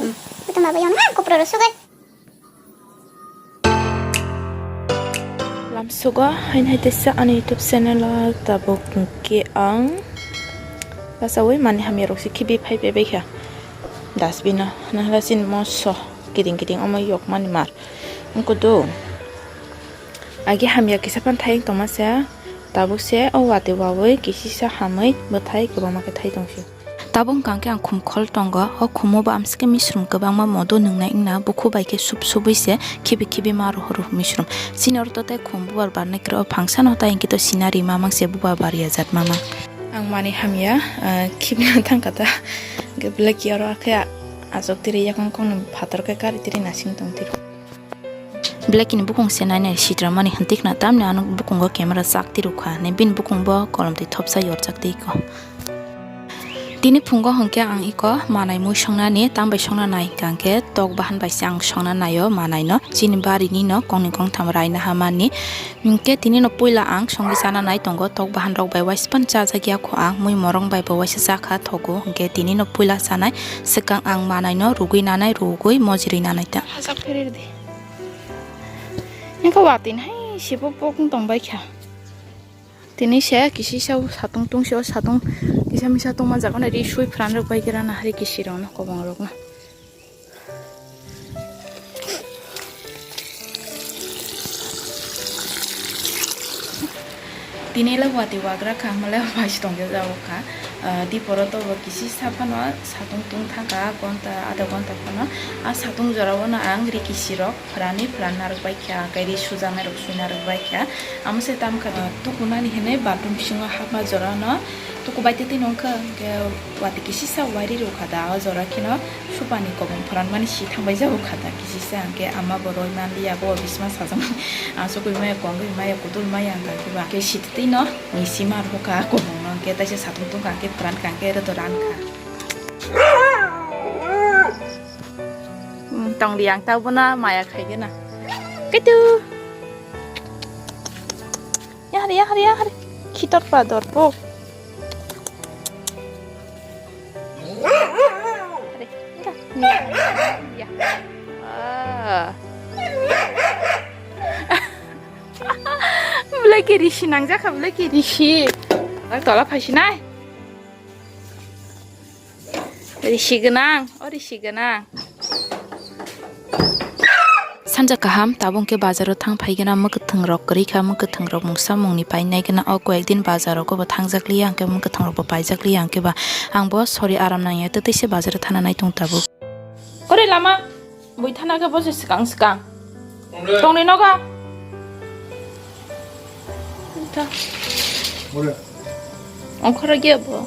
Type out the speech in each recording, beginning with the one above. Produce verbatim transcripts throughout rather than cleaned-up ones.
Kutung baba yon ha kupro ro sugar. Lamsogo hain hai tesa ani YouTube channel o tabuk hwnkhe ang basawi mani hamya rok se khibi phai phai bai kha dustbin o, nahla sin moso kiting kiting omo yok mani mar wngkha do. Agi hamya kisa phan thai tongma se, tabuk se o watwi wawi kisisa hamwi bwthai kwbangma khe thai tong sio. Tabuk hwnkha khe ang khum khol tongo, o khumo bo amsike misrum kwbangma modo nwngnai wngna bukhu bai khe sup subui se khibi khibi ma rohor rohor misrum. Chini oro to tei khum bubar barnai kwrwi, o phangsano tai hwnkhe to sinari mamang se bubar bar ya jat mamang. Ang mani hamya, ah, khibina thangkha ta, hwnkhe belai khe oro khe achuk tiri yakung kong phatar khe kari tiri nasing tong tiri. Black ni bukung se nai nai sitra mani hwntik na tamni ano bukungo camera chak tirukha ne bini bukung bo kolom twi thopsa yorchak twi ko. Tini phungo hwnkhe ang iko manai mui songnani tambai songna nai hwnkhe tok bahan bai se ang songna naio manai no chini bari ni no kongni kongtham raina hamani hwnkhe tini no puila ang songwi chana nai tongo tok bahan rok bai waispan chajak ya kho ang mui morong bai bo waisa chakha thogo hwnkhe tini no puila chanai swkang ang manai no rugwi nanai rugwi mojri nanai ta. Hajak pheri rwdi. Engkha watwi hai se bo pok wng tong bai kha. Tini se kisi sa satung tung se o satung kisa misa tongma jaga nai ri sui phran rok bai khe rana hari kisi rok no kobong rok no. Tini le watwi wagra kha hwnle bai se tong jago kha. Ah, diporo to bo kisi sa phano satung tung thangkha gonta adha gonta phano. Ah, satung jora o no ang ri kisi rok. Phrani phran narwk bai kha, hwnkhe ri sujaknai rok sui narwk bai kha. Amo se tamo kha, ah, tukunani hinwi bathroom bisingo hapma jora no tuku bai tei twi nongkha, hwnkhe watwi kisisa wairi rwkha da, o jora kheno supani kobong phranmani si thangbai jago kha da kisisa, hwnkhe ama bo roi manliya, bo bisma sajak, asugwi maya, kongwi maya, kutul maya, hwnkhe ba khe si twi no misi ma rwkha kobong no, hwnkhe taisa satung tungkha, hwnkhe phran kha, hwnkhe rwdo ran kha. Hmm, tong di ang tau bono maya khai gana. Kaitu. Ya hari, ya hari, ya hari. Khitor pa dor po. Hari, enggak. Ya. Ah. Belai ke risi nangjakha, belai ke risi. Ang tola phaisinai. Risi gwnang, o risi gwnang. Sanja kaham, tabuk khe bazaro thang phai gana mwkwthwng rok kwrwi kha, mwkwthwng rok mungsa mungni painai gana o koyek din bazaro kobo thangjak liya, hwnkhe mwkwthwng rok bo paijak liya, hwnkhe ba ang bo sori aram nangya, twtwi se bazaro thana nai tung tabuk. Kore lama. Bui thana khe bo se swkang swkang. Tongni nogo. Tha. Ongkhora gya bo.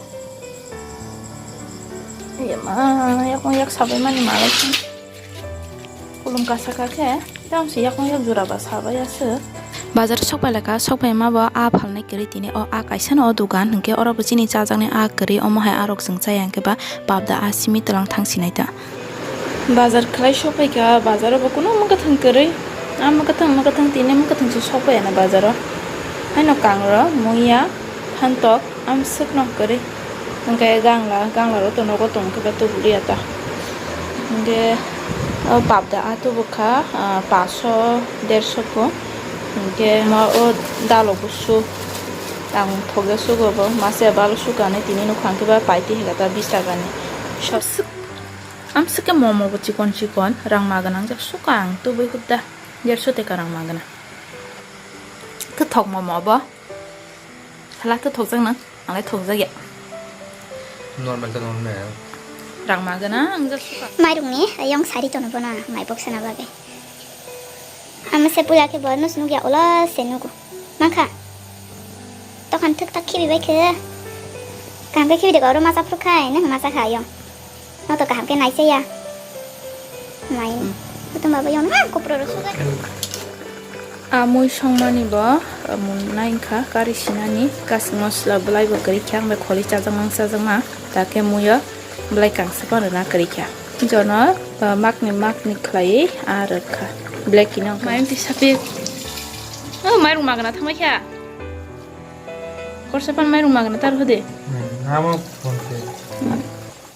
Yama, yakung yak sabai mani malai khe. Kulum kasa ka khe. Tamo se yakung yak jura ba sabai aswk. Bazar sokpai laka, sokpai ma bo a phalnai kwrwi tini o a kaisa no o dogan hwnkhe oro bo chini chajaknai a kwrwi omo hai a rok chwng chaya hwnkhe ba pabda a simi twlang thang sinai ta. Bazar khlai sokpai kha, bazar o bo kunu mwkhwthwng kwrwi. A mwkhwthwng, mwkhwthwng tini mwkhwthwng se sokpai ano bazar o. Haino kangrok, muiya, phantok, amswk no kwrwi. Hwnkhe gangla, gangla rok to nogo tong khe ba tubu liya ta. Hwnkhe o pabda a tubu kha, ah, paso, derso ko. Hwnkhe ma o dalo busu. Ang thokya sugo bo, masa balo sukani tini nukha hwnkhe ba paiti hwnkhe ta bish taka ni. Amswk, amswk khe momo bo chikon chikon, rang ma gwnang jak suka ang tubui hupda, derso teka rang ma gwnang. Kwthok momo bo. Hala kwthok jak nang, ang lai thok jak ya. Normal to normal. Rang ma gwnang jak suka. Mairungni ayong sari tono bono mai boksana bagwi. Amo se puila khe bo nus nukya ulo se nugo. Mankha. Tokhan thwk thak khibi bai khe. Kaham khe khibi de oro masa phuru khai, nang masa kha ayong. No to kaham khe naisaya. Mai. Hmm. Kutung baba yon ha kopro ro suga. A mui songmani bo, a, mun nai wngkha kari sinani, kasing mosla bwlai bo kwrwi khe, ang bai kholi chajakma wng chajakma, ta khe muiyo bwlai kangsa phano rwna kwrwi kha. Jono, ah, makni makni khlaiwi ah rwkha. Black kino wngkha. Mayung tisa pik. Oh, mairung magna thangbai kha. Korsa pan mairung magna tar hode. Hmm, amo phone se.